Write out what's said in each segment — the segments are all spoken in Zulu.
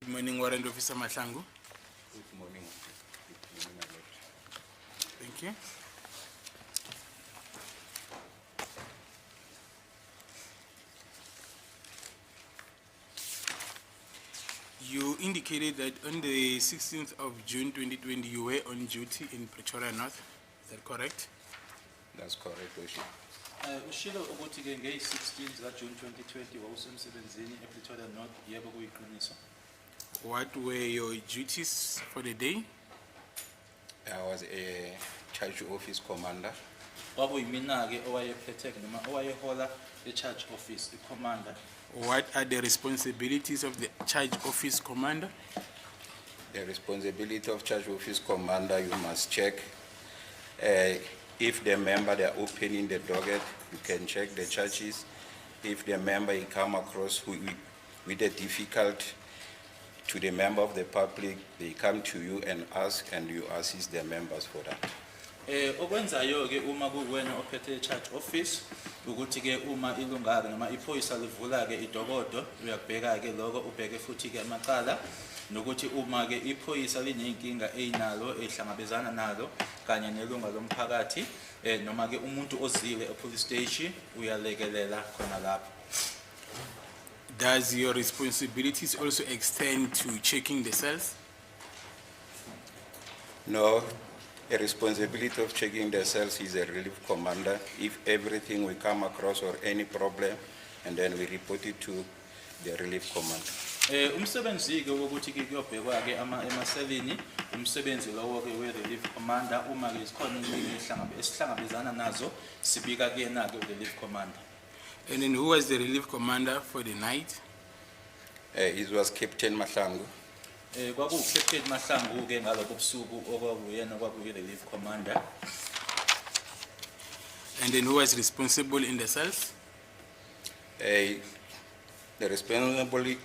Morning, Warrant Officer Mahlangu. Good morning. Good morning, my lord. Thank you. You indicated that on the 16th of June 2020, you were on duty in Pretoria North. Is that correct? That's correct, Worship. Ushilo ukuthi ke ngeyi-16 zika-June 2020 wawusemsebenzini ePretoria North, yebo kuyiqiniso. What were your duties for the day? I was a charge office commander. Kwakuyimina-ke owayephethe noma owayehola e-charge office, i-commander. What are the responsibilities of the charge office commander? The responsibility of charge office commander, you must check if the member, they are opening the docket, you can check the charges. If the member he come across who, with a difficult to the member of the public, they come to you and ask, and you assist the members for that. Okwenzayo ke uma kuwena ophethe i-charge office ukuthi ke uma ilunga ke noma iphoyisa livula ke idokodo uyakubheka ke lokho, ubheke futhi ke amacala nokuthi uma ke iphoyisa lineyinkinga eyinalo ehlangabezana nalo kanye nelunga lomphakathi noma ke umuntu ozile e-police station uyalekelela khona lapho. Does your responsibilities also extend to checking the cells? No, the responsibility of checking the cells is a relief commander. If everything we come across or any problem, and then we report it to the relief commander. Umsebenzi ke wokuthi ke kuyobhekwa ke ama emaselini, umsebenzi lowo ke we relief commander. Uma ke zikhona inkinga esihlangabezana nazo, sibika kuyena ke relief commander. And then who was the relief commander for the night? It was Captain Mahlangu. Kwaku Captain Mahlangu ke ngalobo busuku okwakuyena kwakuyi relief commander. And then who was responsible in the cells? The responsible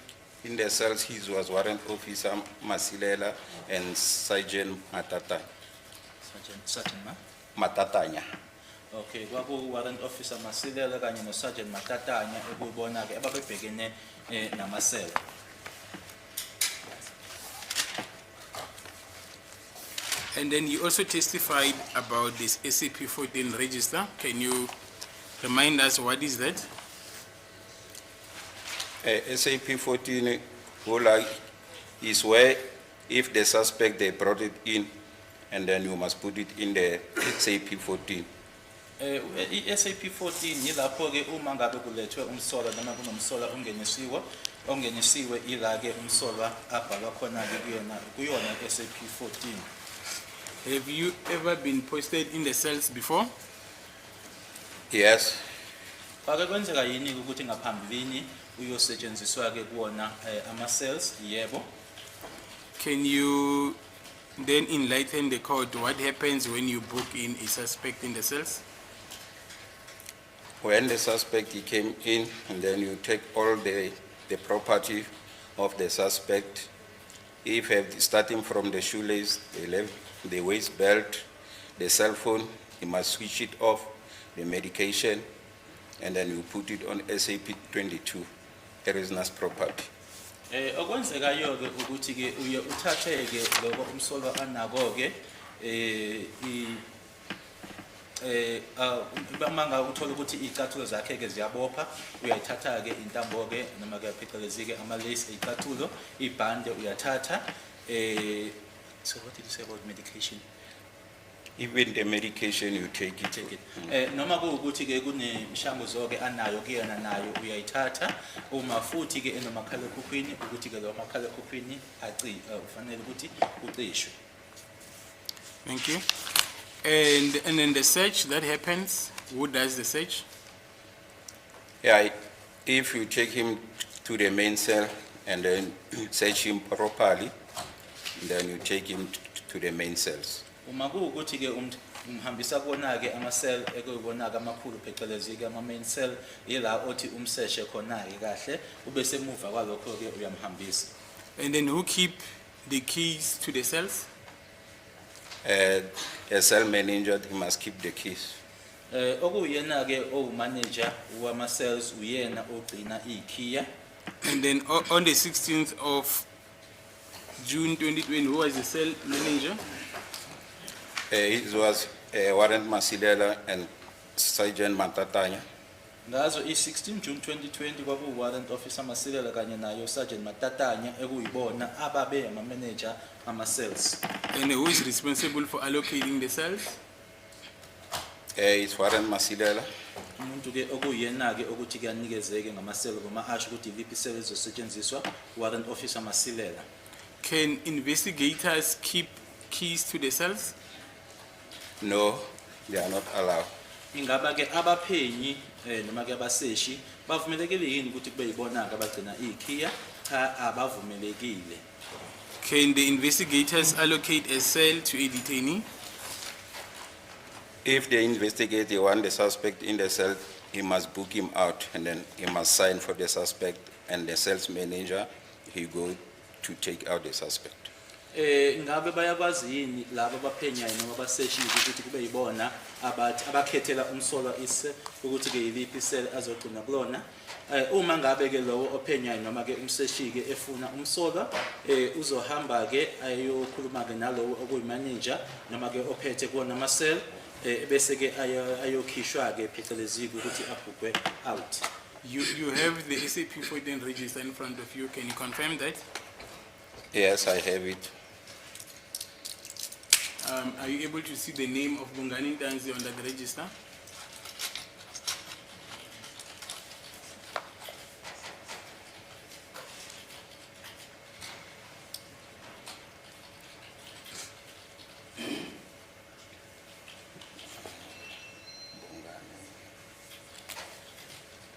in the cells, he was warrant officer Masilela and Sergeant Matata, Sergeant ma. Matatanya. Okay, kwaku warrant officer Masilela kanye no Sergeant Matatanya ekubona ke ababebhekene namasela. And then you also testified about this SAP 14 register. Can you remind us what is that? SAP 14, Hula, is where if the suspect, they brought it in, and then you must put it in the SAP 14. I-SAP 14 yilapho ke uma ngabe kulethwe umsolwa noma kunomsolwa ongenisiwe ila ke umsolwa abhalwa khona ke kuyona SAP 14. Have you ever been posted in the cells before? Yes, Kwake kwenzeka yini ukuthi ngaphambilini uyosetshenziswa ke kuwona ama cells? Yebo. Can you then enlighten the court what happens when you book in a suspect in the cells? When the suspect he came in, and then you take all the property of the suspect. If, starting from the shoelace, the left, the waist belt, the cell phone, you must switch it off, the medication, and then you put it on SAP 22, prisoner's property. Okwenzekayo ke ukuthi ke uye uthathe ke lokho umsolwa anako ke eh i eh ah, uma ngabe uthola ukuthi izicathulo zakhe ke ziyabopha, uyayithatha ke intambo ke noma ke phecelezi ke ama lace ezicathulo, ibhande uyathatha. So what did you say about medication? Even the medication, you take it. Take it. Noma kuwukuthi ke kunemishanguzo ke anayo kuyena, nayo uyayithatha. Uma futhi ke enomakhalekhukhwini, ukuthi ke lo makhalekhukhwini ufanele ukuthi ucishwe. Thank you. And then the search that happens, who does the search? Yeah, if you take him to the main cell and then search him properly, then you take him to the main cells. Uma kuwukuthi ke umhambisa kuwona ke ama cell ekuwona ke amakhulu phecelezi ke ama main cell, ila othi umseshe khona ke kahle, ube semuva kwalokho ke uyamhambisa. And then who keep the keys to the cells? A cell manager, he must keep the keys. Okuyena ke owumanager wama cells uyena ogcina ikhiya. And then on the 16th of June 2020, who was the cell manager? It was Warrant Masilela and Sergeant Matatanya. Ngazo i-16 June 2020 kwaku warrant officer Masilela kanye naye uSergeant Matatanya ekuyibona ababe ama-manager ama-cells. And who is responsible for allocating the cells? It's Warrant Masilela. Umuntu ke okuyena ke ukuthi ke anikezeke ngama-cell noma asho ukuthi iliphi i-cell ezosetshenziswa warrant officer Masilela. Can investigators keep keys to the cells? No, they are not allowed. Ingaba ke abaphenyi noma ke abaseshi bavumelekile yini ukuthi kube yibona ke abagcina ikhiya? Cha, abavumelekile. Can the investigators allocate a cell to a detainee? If they investigate, they want the suspect in the cell, he must book him out and then he must sign for the suspect and the sales manager, he go to take out the suspect. Ngabe bayakwazi yini laba abaphenyayo noma abaseshi ukuthi kube yibona abathi abakhethela umsolwa ise ukuthi ke yiliphi isele azogcina kulona? Uma ngabe ke lowo ophenyayo noma ke umseshi ke efuna umsolwa uzohamba ke ayokhuluma ke nalowo okuyimanager noma ke ophethe kuwona ama cell bese ke ayokhishwa ke phecelezi ukuthi abhukwe out. You have the SAP 14 register in front of you. Can you confirm that? Yes, I have it. Are you able to see the name of Bongani Ntanzi on that register?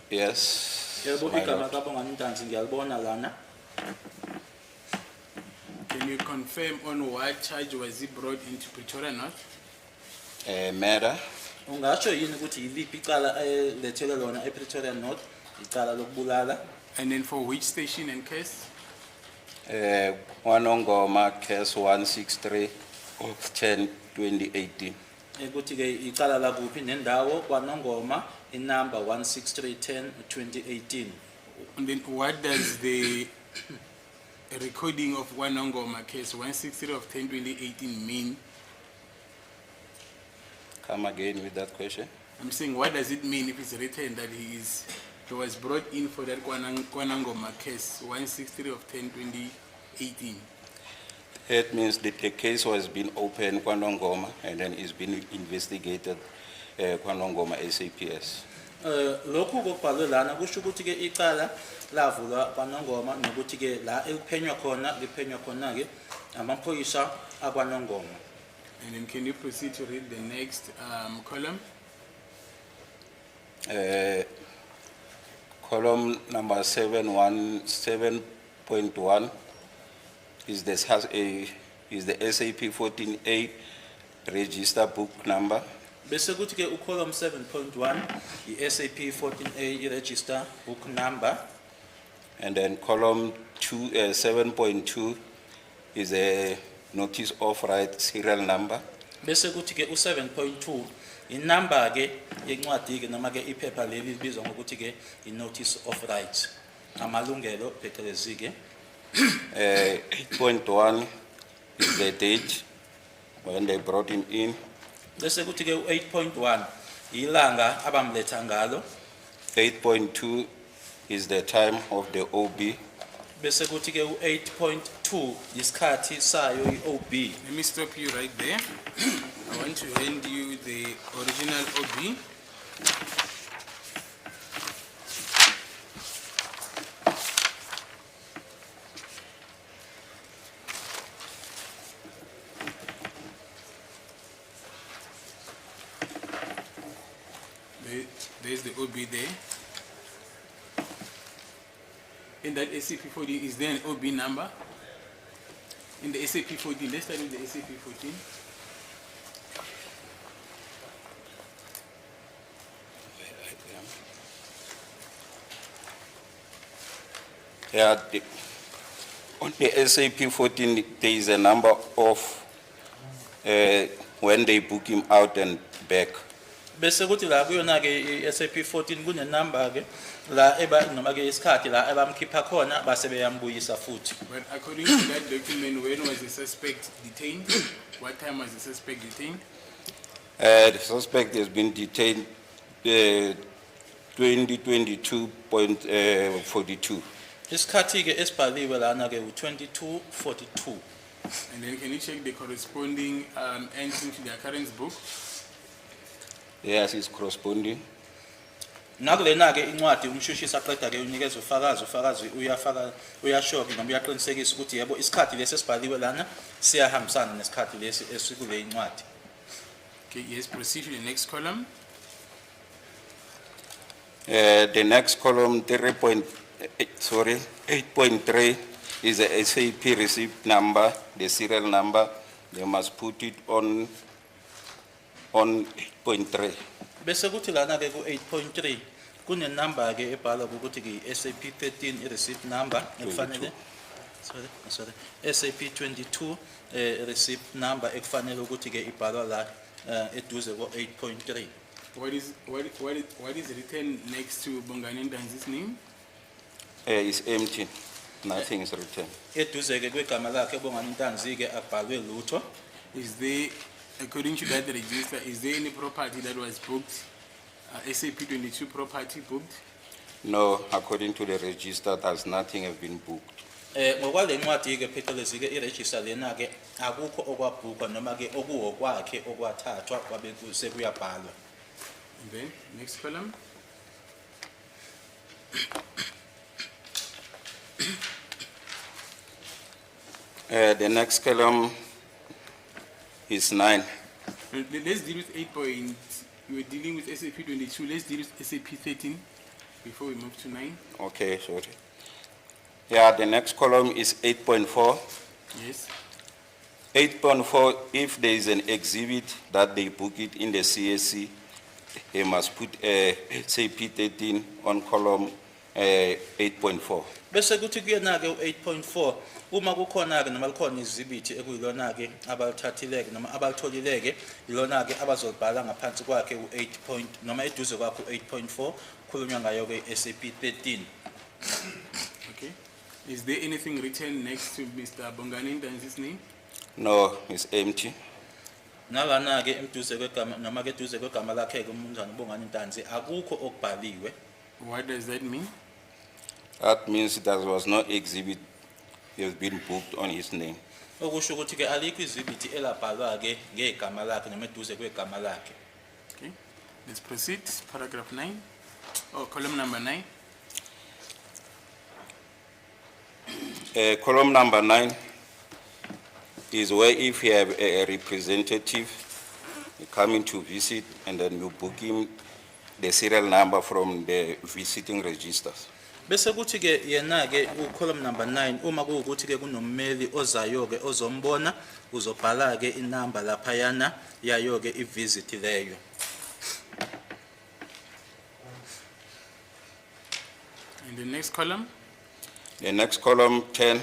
Yes. Yebo, my igama lord. kaBongani Ntanzi ngiyalibona lana. Can you confirm on what charge was he brought into Pretoria North? Murder. Ungasho yini ukuthi yiliphi icala elethelwe lona ePretoria North, icala lokubulala? And then for which station and case? KwaNongoma case 163 of 10 2018. Ukuthi ke icala lakuphi nendawo kwaNongoma inamba 16310 2018. And then what does the recording of KwaNongoma case 163 of 10 2018 mean? Come again with that question. I'm saying, what does it mean if it's written that he was brought in for that KwaNongoma case 163 of 10 2018? It means that the case was been opened KwaNongoma and then it's been investigated KwaNongoma SAPS. Lokhu kokubhalwe lana kusho ukuthi ke icala lavulwa kwaNongoma nokuthi ke la eliphenywa khona liphenywa khona ke amaphoyisa akwaNongoma. And then can you proceed to read the next column? Column number 717.1 is the has a is the SAP 14A register book number. Bese kuthi ke ucolumn 7.1 i-SAP 14A i-register book number. And then column two, 7.2 is a notice of right serial number. Bese kuthi ke u7.2 inamba ke yencwadi ke noma ke iphepha leli libizwa ngokuthi ke i-notice of rights amalungelo phecelezi ke. 8.1 is the date when they brought him in. Bese kuthi ke u8.1 ilanga abamletha ngalo. 8.2 is the time of the OB. Bese kuthi ke u8.2 isikhathi sayo i-OB. Let me stop you right there. I want to hand you the original OB. There's the OB there. In that SAP 14, is there an OB number? In the SAP 14, let's start with the SAP 14. Yeah, on the SAP 14, there is a number of when they book him out and back. Bese kuthi la kuyona ke i-SAP 14 kunenamba ke la eba noma ke isikhathi la abamkhipha khona base beyambuyisa futhi. But according to that document, when was the suspect detained? What time was the suspect detained? The suspect has been detained, 2022.42. Isikhathi ke esibhaliwe lana ke u22:42. And then can you check the corresponding entry to the occurrence book? Yes, it's corresponding. Nakulena ke incwadi umshushisi aqeda ke unikeza ufakazi, ufakazi uyafaka uyasho ke noma uyaqinisekisa ukuthi yebo isikhathi lesi esibhaliwe lana siyahambisana nesikhathi lesi esikule incwadi. Okay, yes, proceed to the next column. The next column, 3.8, sorry, 8.3 is the SAP receipt number, the serial number. They must put it on 8.3. Bese kuthi lana ke ku 8.3 kunenamba ke ebhalwa ukuthi ke SAP 13 i-receipt number ekufanele, sorry, sorry, SAP 22 receipt number ekufanele ukuthi ke ibhalwa la eduze ko 8.3. What is written next to Bongani Ntanzi's name? It's empty, nothing is written. Eduze ke kwegama lakhe Bongani Ntanzi ke akubhalwe lutho. Is there, according to that register, is there any property that was booked, SAP 22 property booked? No, according to the register, there's nothing have been booked. Ngokwale ncwadi ke phecelezi ke i-register lena ke akukho okwabhukwa noma ke okuwokwakhe okwathathwa kwabe sekuyabhalwa. And then, next column. The next column is 9. Let's deal with 8 point, we were dealing with SAP 22, let's deal with SAP 13 before we move to 9. Okay, sorry. Yeah, the next column is 8.4. Yes, 8.4, if there is an exhibit that they book it in the CSC, they must put SAP 13 on column 8.4. Bese kuthi kuyena ke u8.4 uma kukhona ke noma likhona i-exhibit ekuyilona ke abalithathile ke noma abalitholile ke ilona ke abazolibhala ngaphansi kwakhe u8 point noma eduze kwakhe u8.4 khulunywa ngayo ke SAP 13. Okay. Is there anything written next to Mr. Bongani Ntanzi's name? No, it's empty. Nalana ke emduze kwegama noma ke eduze kwegama lakhe ke umnumzane Bongani Ntanzi akukho okubhaliwe. What does that mean? That means there was no exhibit has been booked on his name. Okusho ukuthi ke alikho i-exhibit elabhalwa ke ngegama lakhe noma eduze kwegama lakhe. Okay, let's proceed, paragraph 9, or column number 9. Column number 9 is where if you have a representative coming to visit and then you book him the serial number from the visiting registers. Bese kuthi ke yena ke u-column number 9 uma kuwukuthi ke kunommeli ozayo ke ozombona uzobhala ke inamba laphayana yayo ke i-visit leyo. And the next column, The next column, 10,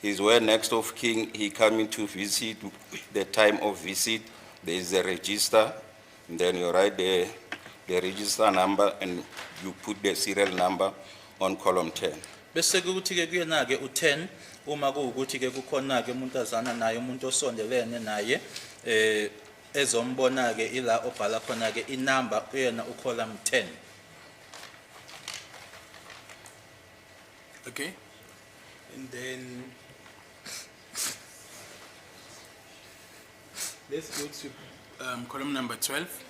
is where next of kin, he coming to visit, the time of visit, there is a register, and then you write the register number and you put the serial number on column 10. Bese kuthi ke kuyena ke u10 uma kuwukuthi ke kukhona ke umuntu azana naye umuntu osondelene naye ezombona ke ila obhala khona ke inamba kuyena u-column 10. Okay? And then let's go to column number 12.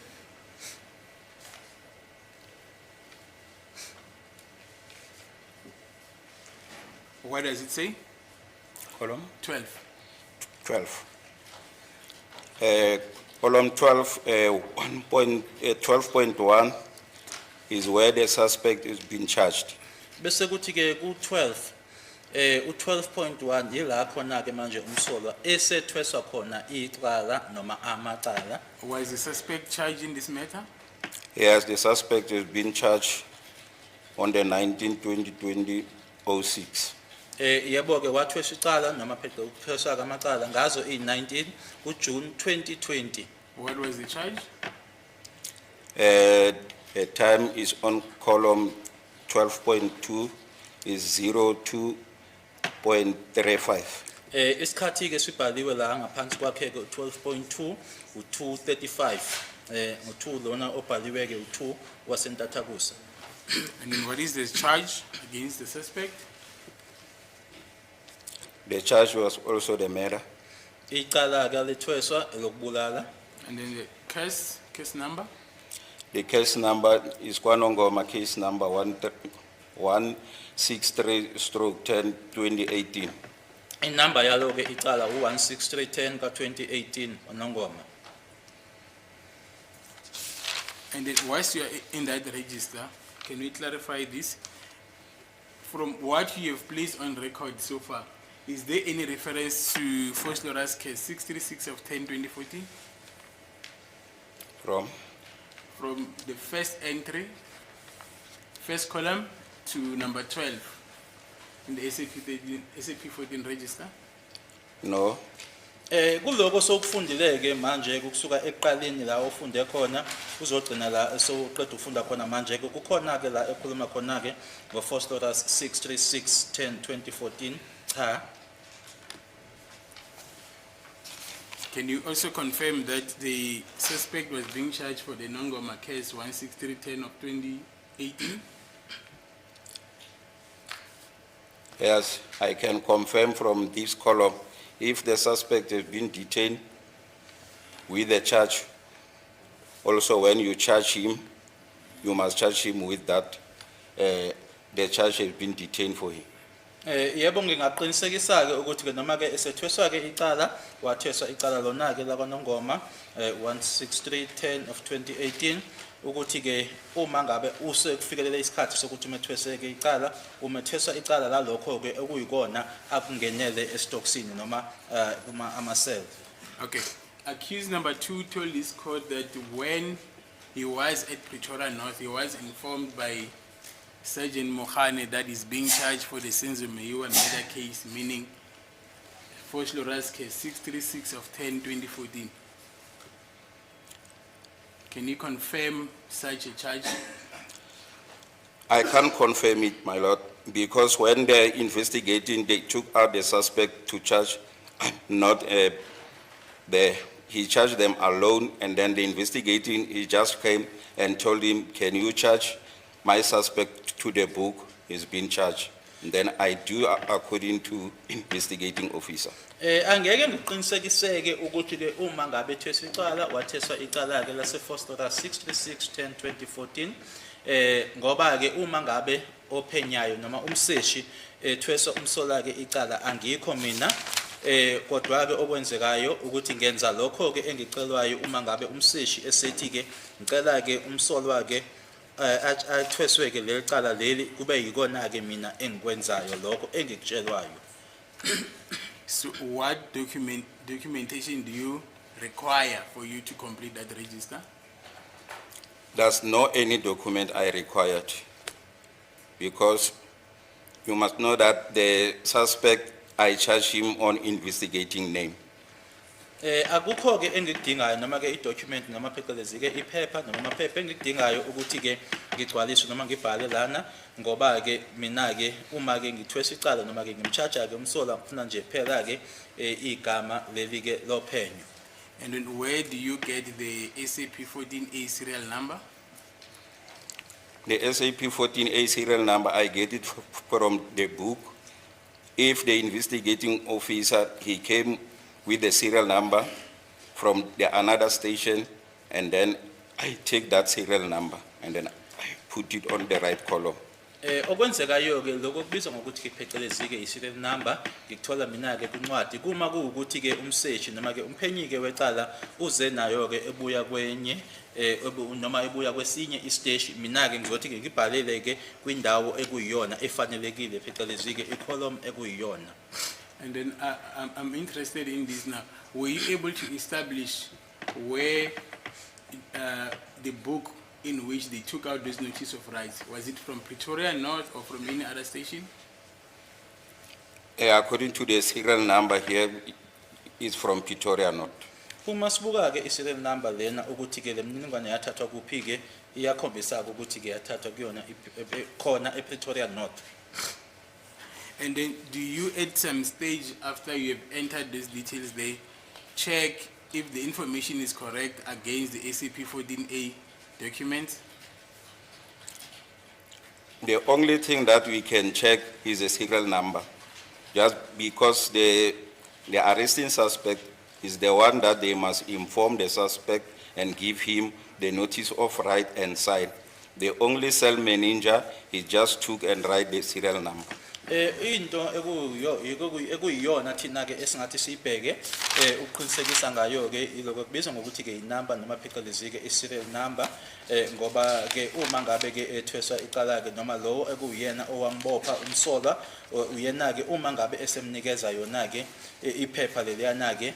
What does it say? Column? 12. 12. Column 12, 12.1 is where the suspect is being charged. Bese kuthi ke ku12 u12.1 ila khona ke manje umsolwa esethweswa khona icala noma amacala. Was the suspect charged in this matter? Yes, the suspect has been charged on the 19, 2020, 06. Yebo ke wathweswa icala noma phela ukuthweswa amacala ngazo i19 kuJune 2020. What was the charge? The time is on column 12.2 is 02.35. Isikhathi ke sibhaliwe la ngaphansi kwakhe ke 12.2 u235 u2 lona obhaliwe ke u2 wasentathakusa. And then what is the charge against the suspect? The charge was also the murder. Icala ke lethweswa elokubulala. And then the case number? The case number is KwaNongoma case number 163/10 2018. Inamba yalo ke icala u16310 ka2018 oNongoma. And then whilst you are in that register, can we clarify this? From what you have placed on record so far, is there any reference to Vosloorus case 636 of 10 2014? From From the first entry, first column to number 12 in the SAP 13, SAP 14 register? No. Kuloko sokufundile ke manje kusuka ekuqaleni la ofunde khona uzogcina la esewuqeda ufunda khona manje ke kukhona ke la ekhuluma khona ke ngo Vosloorus 636 10 2014 cha. Can you also confirm that the suspect was being charged for the Nongoma case 16310 of 2018? Yes, I can confirm from this column, if the suspect has been detained with the charge, also when you charge him, you must charge him with that, the charge has been detained for him. Yebo ngingaqinisekisa ke ukuthi ke noma ke esethweswa ke icala wathweswa icala lona ke lakwaNongoma 163 10 of 2018 ukuthi ke uma ngabe usekufikelele isikhathi sokuthi umethwese ke icala umethweswa icala lalokho ke okuyikona akungenele esitokisini noma kuma ama-cell. Okay. Accused number two told this court that when he was at Pretoria North, he was informed by Sergeant Mohane that he's being charged for the Senzo Meyiwa murder case, meaning Vosloorus case 636 of 10 2014. Can you confirm such a charge? I can't confirm it, my lord, because when they're investigating, they took out the suspect to charge, not, he charged them alone, and then the investigating, he just came and told him, can you charge my suspect to the book? He's been charged. And then I do according to investigating officer. Angeke ngiqinisekiseke ukuthi ke uma ngabe ethweswa icala watheswa icala ke lase Vosloorus 636 10 2014 ngoba ke uma ngabe ophenyayo noma umseshi ethweswa umsola ke icala angikho mina kodwa ke okwenzekayo ukuthi ngenza lokho ke engicelwayo uma ngabe umseshi esethi ke ngicela ke umsolwa ke athweswe ke leli cala leli kube yikona ke mina engikwenzayo lokho engikutshelwayo. So what documentation do you require for you to complete that register? There's no any document I required, because you must know that the suspect, I charge him on investigating name. Akukho ke engikudingayo noma ke i-document noma phecelezi ke iphepha noma amaphepha engikudingayo ukuthi ke ngigcwalise noma ngibhale lana ngoba ke mina ke uma ke ngithwesa icala noma ke ngimcharge ke umsolwa ngifuna nje phela ke igama leli ke lophenyo. And then where do you get the SAP 14A serial number? The SAP 14A serial number, I get it from the book. If the investigating officer, he came with the serial number from the another station, and then I take that serial number and then I put it on the right column. Okwenzekayo ke lokho kubizwa ngokuthi ke phecelezi ke i-serial number ngikuthola mina ke kwincwadi kuma kuwukuthi ke umseshi noma ke umphenyi ke wecala uze nayo ke ebuya kwenye noma ebuya kwesinye isiteshi mina ke ngizothi ke ngibhalele ke kwindawo ekuyiyona efanelekile phecelezi ke i-column ekuyiyona. And then I'm interested in this now. Were you able to establish where the book in which they took out this notice of rights, was it from Pretoria North or from any other station? According to the serial number here, it's from Pretoria North. Uma sibuka ke i-serial number lena ukuthi ke le mininingwane yathathwa kuphi ke, iyakhombisa ke ukuthi ke yathathwa kuyona khona ePretoria North. And then do you at some stage after you have entered these details there, check if the information is correct against the ACP 14A document? The only thing that we can check is the serial number. Just because the arresting suspect is the one that they must inform the suspect and give him the notice of right and sign. The only cell manager, he just took and write the serial number. Into ekuyiyona thina ke esingathi siyibheke ukuqinisekisa ngayo ke iloko kubizwa ngokuthi ke inumber noma phecelezi ke i-serial number, ngoba ke uma ngabe ke ethweswa icala ke noma lowo ekuyena owambopha umsolwa, uyena ke uma ngabe esemnikeza yona ke iphepha leliyana ke,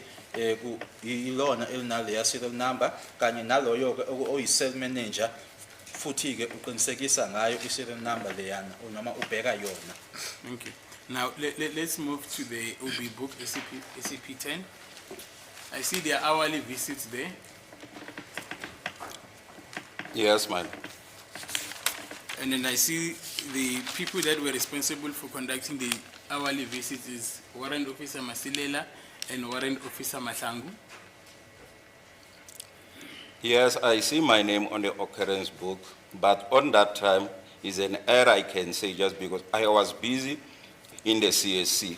ilona elinaleya serial number, kanye naloyo ke oyi-cell manager futhi ke uqinisekisa ngayo i-serial number leyana noma ubheka yona. Thank you. Now, let's move to the OB book, ACP, ACP 10. I see there are hourly visits there. Yes, ma'am. And then I see the people that were responsible for conducting the hourly visits is Warrant Officer Masilela and Warrant Officer Mahlangu. Yes, I see my name on the occurrence book, but on that time is an error I can say just because I was busy in the CSC.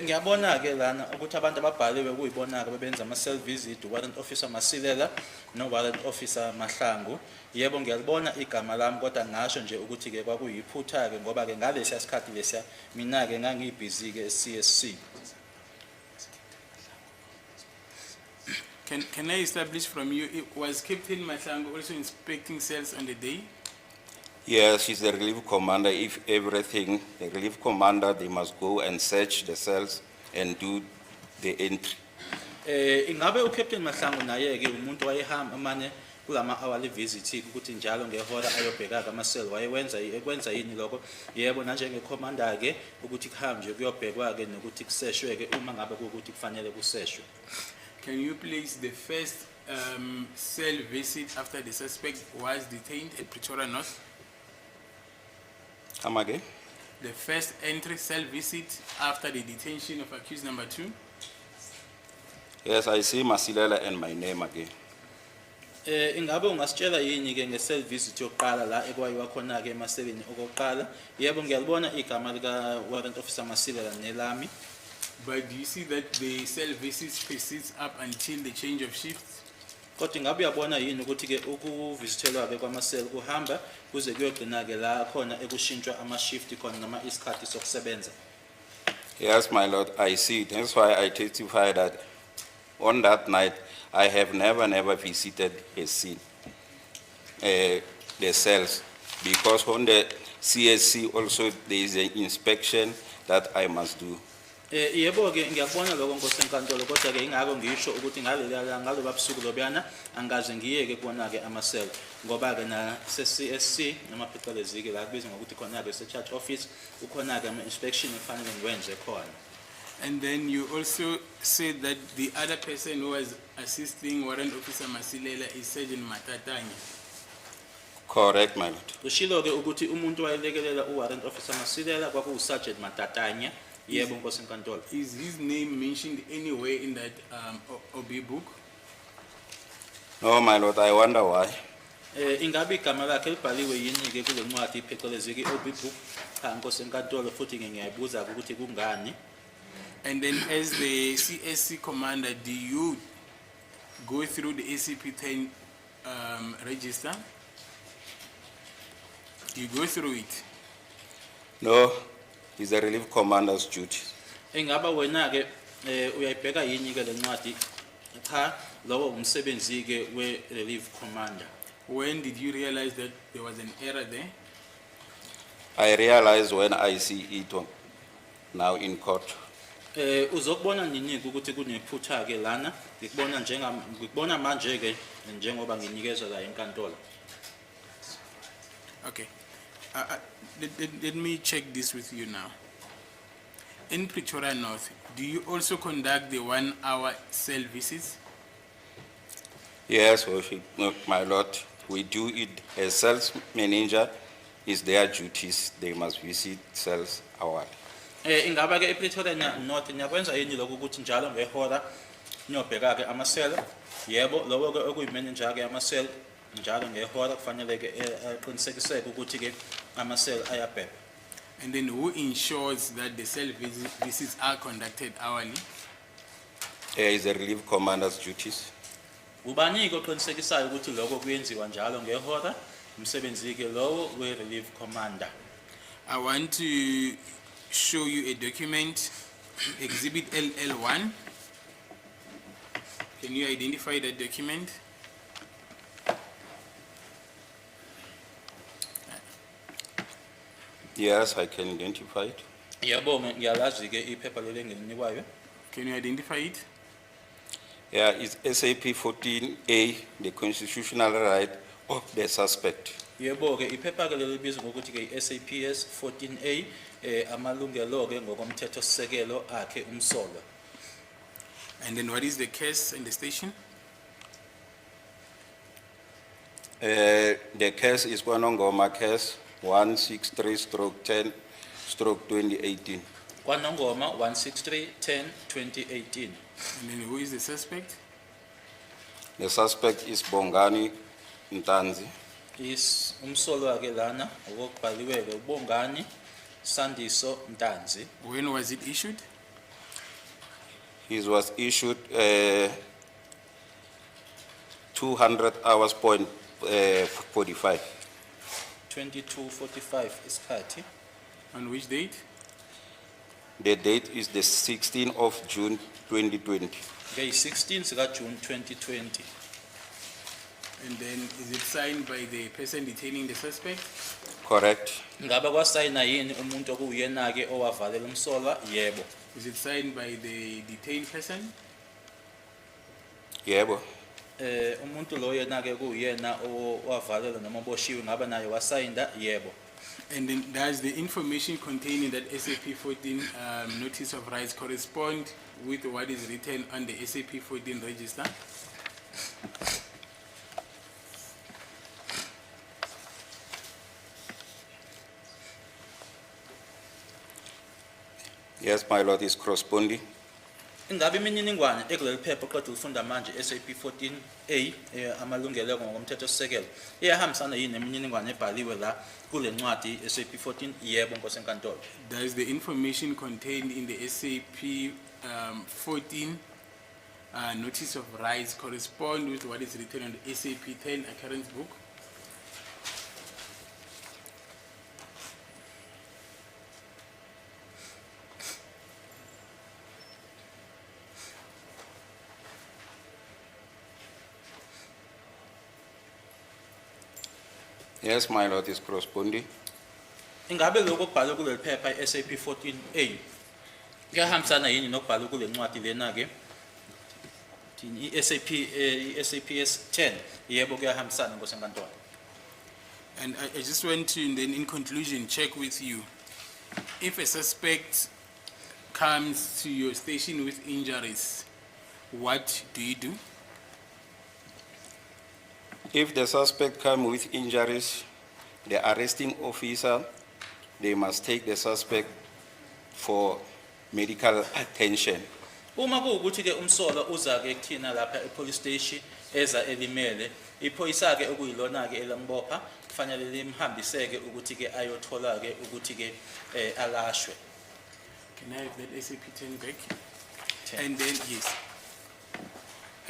Ngiyabona ke lana ukuthi abantu ababhaliwe kuyibona ke bebenza ama cell visit, Warrant Officer Masilela no Warrant Officer Mahlangu. Yebo, ngiyalibona igama lami, kodwa ngasho nje ukuthi ke kwakuyiphutha ke ngoba ke ngalesiya sikhathi lesiya mina ke ngangibhizi ke CSC. Can I establish from you, was Captain Mahlangu also inspecting cells on the day? Yes, she's the relief commander. If everything, the relief commander, they must go and search the cells and do the entry. Ingabe uCaptain Mahlangu naye ke umuntu wayehamba mane kulama hourly visit ukuthi njalo ngehora ayobheka ama cell, wayewenza ekwenza yini lokho? Yebo, nanjenge commander ke ukuthi kuhambe kuyobhekwa ke nokuthi kuseshwe ke uma ngabe kuwukuthi kufanele kuseshwe. Can you place the first cell visit after the suspect was detained at Pretoria North? Come again? The first entry cell visit after the detention of accused number 2? Yes, I see Masilela and my name again. Ingabe ungasitshela yini ke nge-cell visit yokuqala la ekwayiwa khona ke emaseleni okokuqala? Yebo, ngiyalibona igama lika Warrant Officer Masilela nelami. But do you see that the cell visits persists up until the change of shifts? Kodwa ingabe uyabona yini ukuthi ke ukuvisithelwa ke kwamaseli kuhamba kuze kuyogcina ke la khona ekushintshwa ama-shift khona noma isikhathi sokusebenza? Yes, my lord, I see. That's why I testify that on that night, I have never, never visited a scene, the cells, because on the CSC also there is an inspection that I must do. Yebo ke, ngiyakubona lokho nkosi enkantolo, kodwa ke ingakho ngisho ukuthi ngaleliya langa, ngaloba busuku lobuyana, angikaze ngiye ke kubona ke amaseli ngoba ke na CSC noma phecelezi ke la kubizwa ngokuthi khona ke se-charge office ukhona ke ama-inspection ekufanele ngiwenze khona. And then you also said that the other person who was assisting Warrant Officer Masilela is Sergeant Matatanya. Correct, my lord. Ushilo ke ukuthi umuntu wayelekelela uWarrant Officer Masilela kwakuwu-Sergeant Matatanya. Yebo nkosi enkantolo. Is his name mentioned anywhere in that OB book? No, my lord, I wonder why. Ingabe igama lakhe libhaliwe yini ke kule ncwadi phecelezi ke OB book? Cha nkosi enkantolo, futhi ke ngiyayibuza ukuthi kungani. And then as the CSC commander, do you go through the ACP 10 register? Do you go through it? No, it's the relief commander's duty. Ingaba wena ke uyayibheka yini ke le ncwadi? Cha, lowo umsebenzi ke we relief commander. When did you realize that there was an error there? I realize when I see it now in court. Uzokubona nini ukuthi kunephutha ke lana? Ngikubona manje ke njengoba nginikezwa la enkantolo. Okay. Let me check this with you now. In Pretoria North, do you also conduct the 1-hour cell visits? Yes, Worship, my lord, we do it as sales manager, is their duties, they must visit cells hourly. Ingaba ke ePretoria North niyakwenza yini lokhu ukuthi njalo ngehora niyobheka ke amasela? Yebo, lowo ke okuyimanager ke yamasela njalo ngehora kufanele ke aqinisekiseke ukuthi ke amasela ayabhekwa. And then who ensures that the cell visits are conducted hourly? Is the relief commander's duties. Ubani ke oqinisekisayo ukuthi lokho kuyenziwa njalo ngehora? Umsebenzi ke lowo we relief commander. I want to show you a document, Exhibit LL1. Can you identify that document? Yes, I can identify it. Yebo, ngiyalazi ke iphepha leli engilinikwayo. Can you identify it? Yeah, it's SAP 14A, the constitutional right of the suspect. Yebo ke iphepha ke leli libizwa ngokuthi ke i-SAPS 14A amalungelo ke ngokomthetho sisekelo akhe umsolwa. And then what is the case and the station? The case is KwaNongoma case 163/10/2018. KwaNongoma 163 10 2018. And then who is the suspect? The suspect is Bongani Ntanzi. Is umsolwa ke lana okubhaliwe ke uBongani Sandiso Ntanzi. When was it issued? He was issued 200 hours point 45. 2245 isikhathi. On which date? The date is the 16th of June 2020. Ngeyi 16 sika June 2020. And then is it signed by the person detaining the suspect? Correct? Ngabe kwasayina yini umuntu okuyena ke owavalela umsolwa? Yebo. Is it signed by the detained person? Yebo. Umuntu lo yena ke kuyena owavalelwa noma oboshiwe ngabe naye wasayinda? Yebo. And then does the information contained in that SAP 14 notice of rights correspond with what is written on the SAP 14 register? Yes, my lord, is corresponding. Ingabe imininingwane ekuleli phepha oqeda ukufunda manje SAP 14A amalungelo ngokomthetho sisekelo iyahambisana yini nemininingwane ebhaliwe la kule ncwadi SAP 14? Yebo, Nkosi enkantolo. Does the information contained in the SAP 14 notice of rights correspond with what is written on the SAP 10 occurrence book? Yes, my lord, is corresponding. Ingabe lokho okubhalwe kuleli phepha i-SAP 14A kuyahambisana yini nokubhalwe kule ncwadi lena ke thini i-SAP i-SAPS 10? Yebo, kuyahambisana, Nkosi enkantolo. And I just want to then, in conclusion, check with you. If a suspect comes to your station with injuries, what do you do? If the suspect come with injuries, the arresting officer, they must take the suspect for medical attention. Uma kuwukuthi ke umsolwa uza ke kuthina lapha e-police station eza elimele, iphoyisa ke okuyilona ke elambopha kufanele limhambiseke ukuthi ke ayothola ke ukuthi ke alashwe. Can I have that SAP 10 back? 10. And then, yes.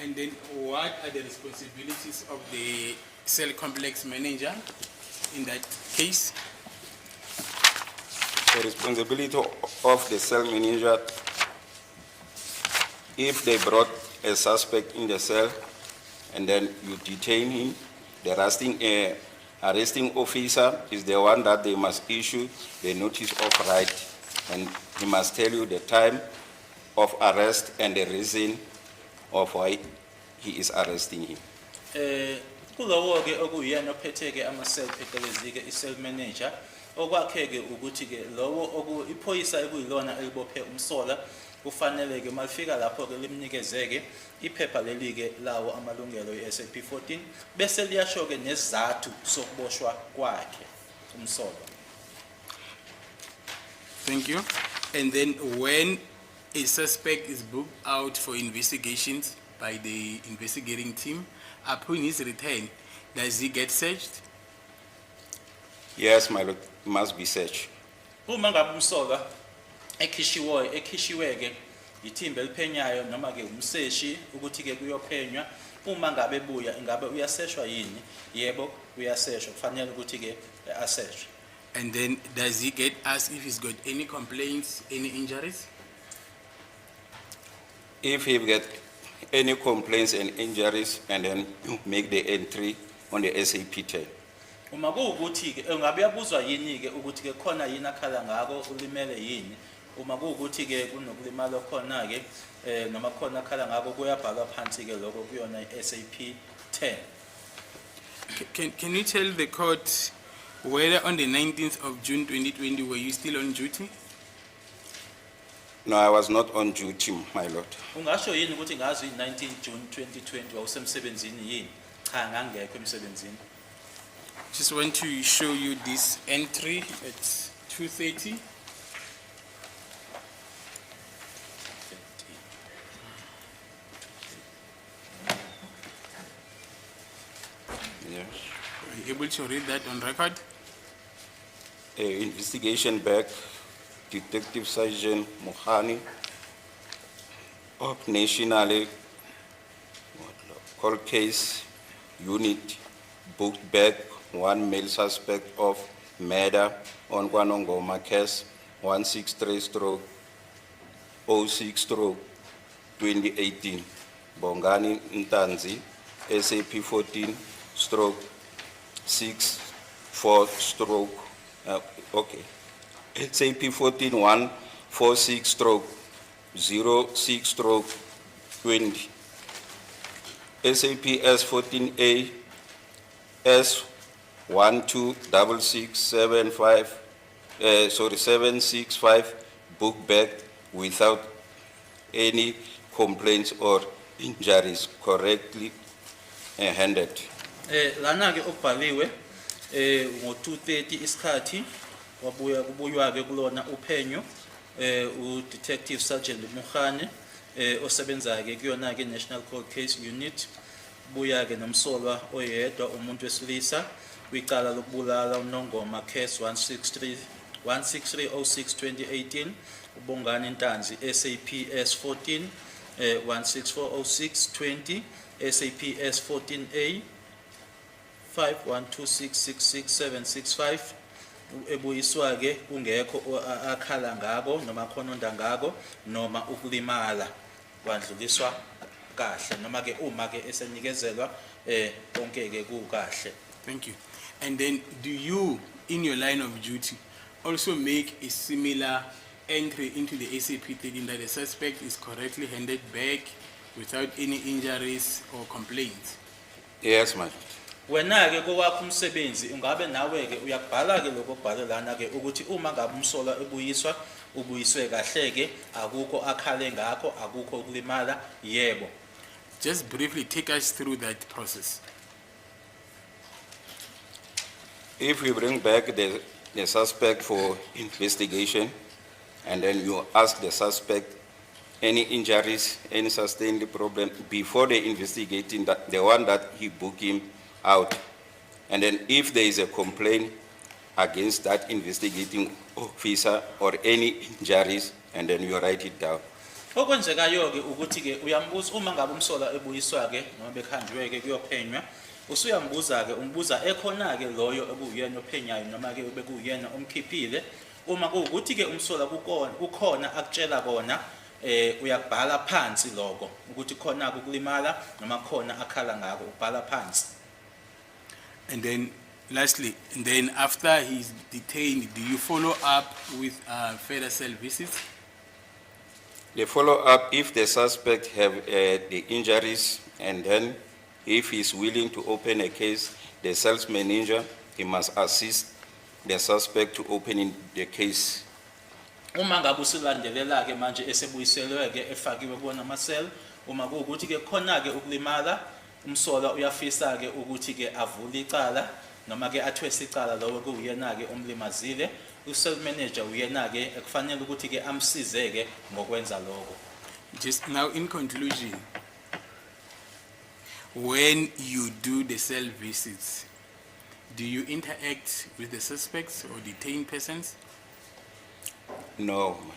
And then what are the responsibilities of the cell complex manager in that case? The responsibility of the cell manager, if they brought a suspect in the cell and then you detain him, the arresting officer is the one that they must issue the notice of right, and he must tell you the time of arrest and the reason of why he is arresting him. Kulowo ke okuyena ophethe ke ama cell phecelezi ke i-cell manager okwakhe ke ukuthi ke lowo oku iphoyisa ekuyilona elibophe umsola Kufanele ke malifika lapho ke limnikeze ke iphepha leli ke lawo amalungelo i-SAP 14 bese liyasho ke nesizathu sokuboshwa kwakhe umsolwa. Thank you. And then when a suspect is booked out for investigations by the investigating team, upon his return, does he get searched? Yes, my lord, must be searched. Uma ngabe umsolwa ekhishiwe ekhishiwe ke ithimba eliphenyayo noma ke umseshi ukuthi ke kuyophenywa, uma ngabe ebuya ingabe uyaseshwa yini? Yebo, uyaseshwa, kufanele ukuthi ke aseshwe. And then does he get asked if he's got any complaints, any injuries? If he get any complaints and injuries, and then you make the entry on the SAP 10. Uma kuwukuthi ke engabe uyabuzwa yini ke ukuthi ke khona yini akhala ngako, ulimele yini? Uma kuwukuthi ke kunokulimala khona ke noma khona akhala ngako, kuyabhalwa phansi ke lokho kuyona i-SAP 10. Can you tell the court whether on the 19th of June 2020 were you still on duty? No, I was not on duty, my lord. Ungasho yini ukuthi ngazo i-19 June 2020 wawusemsebenzini yini? Cha, ngangekho emsebenzini. Just want to show you this entry at 2:30. Yes. Are you able to read that on record? Investigation back, Detective Sergeant Mohani of National Cold Case Unit booked back one male suspect of murder on KwaNongoma case 163/06/2018. Bongani Ntanzi, SAP 14/64 stroke, okay. SAP 14146/06/20. SAP S 14A S 126675, sorry, 765, book back without any complaints or injuries correctly handed. Lana ke okubhaliwe ngo 2:30 isikhathi wabuya kubuywa ke kulona uphenyo u Detective Sergeant Mukhane osebenza ke kuyona ke National Cold Case Unit, buya ke nomsolwa oyedwa, umuntu wesilisa, kwicala lokubulala uNongoma case 163 16306 2018, uBongani Ntanzi, SAPS 14 16406 20, SAPS 14A 512666765, ebuyiswa ke kungekho akhala ngako noma khononda ngako noma ukulimala, kwadluliswa kahle noma ke uma ke esenikezelwa konke ke kukahle. Thank you. And then do you, in your line of duty, also make a similar entry into the SAP 13 that the suspect is correctly handed back without any injuries or complaints? Yes, my lord. Wena ke kowakho umsebenzi ungabe nawe ke uyakubhala ke lokho okubhale lana ke ukuthi uma ngabe umsolwa ebuyiswa ubuyiswe kahle ke, akukho akhale ngakho, akukho ukulimala? Yebo. Just briefly take us through that process. If we bring back the suspect for investigation, and then you ask the suspect any injuries, any sustained problem, before they investigating that, the one that he booked him out. And then if there is a complaint against that investigating officer or any injuries, and then you write it down. Okwenzekayo ke ukuthi ke uyambuza uma ngabe umsolwa ebuyiswa ke noma bekhanjwe ke kuyophenywa, usuyambuza ke, umbuza ekhona ke loyo ekuyena ophenyayo noma ke bekuyena omkhiphile. Uma kuwukuthi ke umsolwa kukona kukhona akutshela kona, uyakubhala phansi lokho ukuthi khona ukulimala noma khona akhala ngako, ubhala phansi. And then lastly, and then after he's detained, do you follow up with further cell visits? The follow-up, if the suspect have the injuries, and then if he's willing to open a case, the sales manager, he must assist the suspect to opening the case. Uma ngabe usulandelela ke manje esebuyiselwe ke efakiwe kuwona ama-cell, uma kuwukuthi ke khona ke ukulimala, umsolwa uyafisa ke ukuthi ke avule icala noma ke athwese icala lowo kuwuyena ke omlimazile, u-cell manager uyena ke ekufanele ukuthi ke amsize ke ngokwenza lokho. Just now, in conclusion, when you do the cell visits, do you interact with the suspects or detained persons? No, my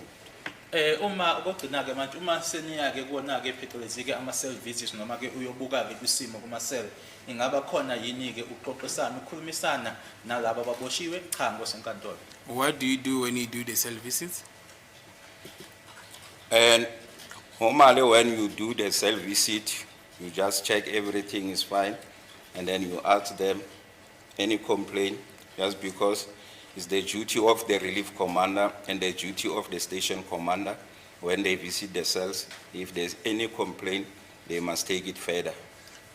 lord. Uma okugcina ke manje uma seniya ke kuwona ke phecelezi ke ama cell visits noma ke uyobuka ke kwisimo kuma cell, ingaba khona yini ke uxoxisana ukukhulumisana nalabo ababoshiwe? Cha, nkosi yenkantolo. What do you do when you do the cell visits? And normally when you do the cell visit, you just check everything is fine, and then you ask them any complaint, just because it's the duty of the relief commander and the duty of the station commander when they visit the cells, if there's any complaint, they must take it further.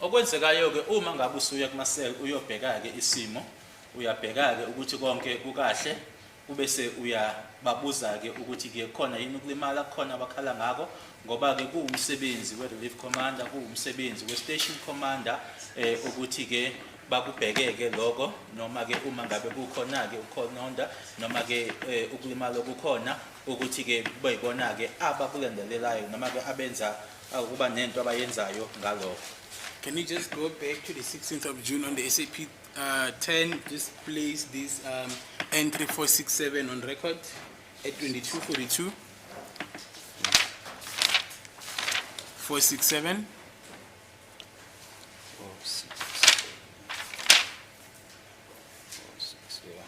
Okwenzekayo ke uma ngabe usuya kuma cell uyobheka ke isimo, uyabheka ke ukuthi konke kukahle, ubese uyababuza ke ukuthi ke khona yini ukulimala khona abakhala ngako, ngoba ke kuwumsebenzi we relief commander, kuwumsebenzi we station commander ukuthi ke bakubhekeke lokho, noma ke uma ngabe kukhona ke ukhononda noma ke ukulimala okukhona, ukuthi ke kube yibona ke abakulandelelayo noma ke abenza ukuba nento abayenzayo ngalokho. Can you just go back to the 16th of June on the SAP 10? Just place this entry 467 on record at 2242. 467. 4, 6, 4, 6, yeah.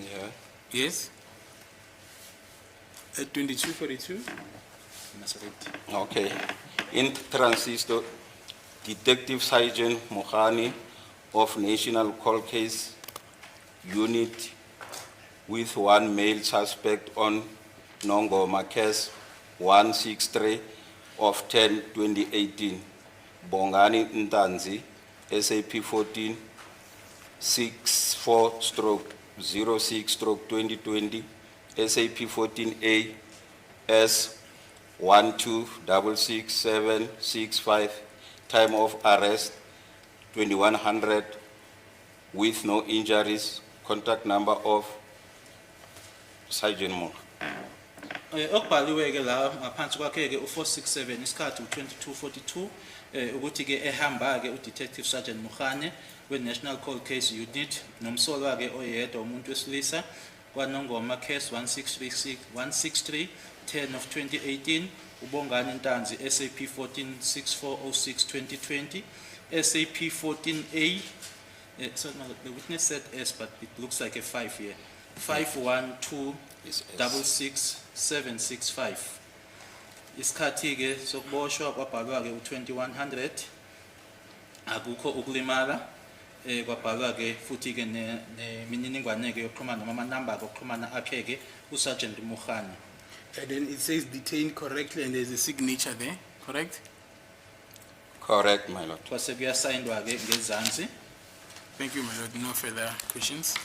Yeah. Yes. At 2242. Masariti. Okay. In transisto, Detective Sergeant Mohani of National Cold Case Unit with one male suspect on Nongoma case 163 of 10-2018. Bongani Ntanzi, SAP 14 64/06/2020, SAP 14A S 1266765, time of arrest 2100 with no injuries, contact number of Sergeant Moore. Okubhaliwe ke la ngaphansi kwakhe ke u467, isikhathi u2242, ukuthi ke ehamba ke uDetective Sergeant Mukhane we National Cold Case Unit nomsolwa ke oyedwa umuntu wesilisa kwaNongoma case 1636 163 10 of 2018, uBongani Ntanzi, SAP 14 6406 2020, SAP 14A. So no, the witness said S, but it looks like a 5 here. 512 It's S. 66765. Isikhathi ke sokuboshwa kwabhalwa ke u2100, akukho ukulimala, kwabhalwa ke futhi ke nemininingwane ke yokuxhumana noma amanamba okuxhumana akhe ke uSergeant Mukhane. And then it says detained correctly and there's a signature there, correct? Correct, my lord. Kwase kuyasayindwa ke ngezansi. Thank you, my lord. No further questions.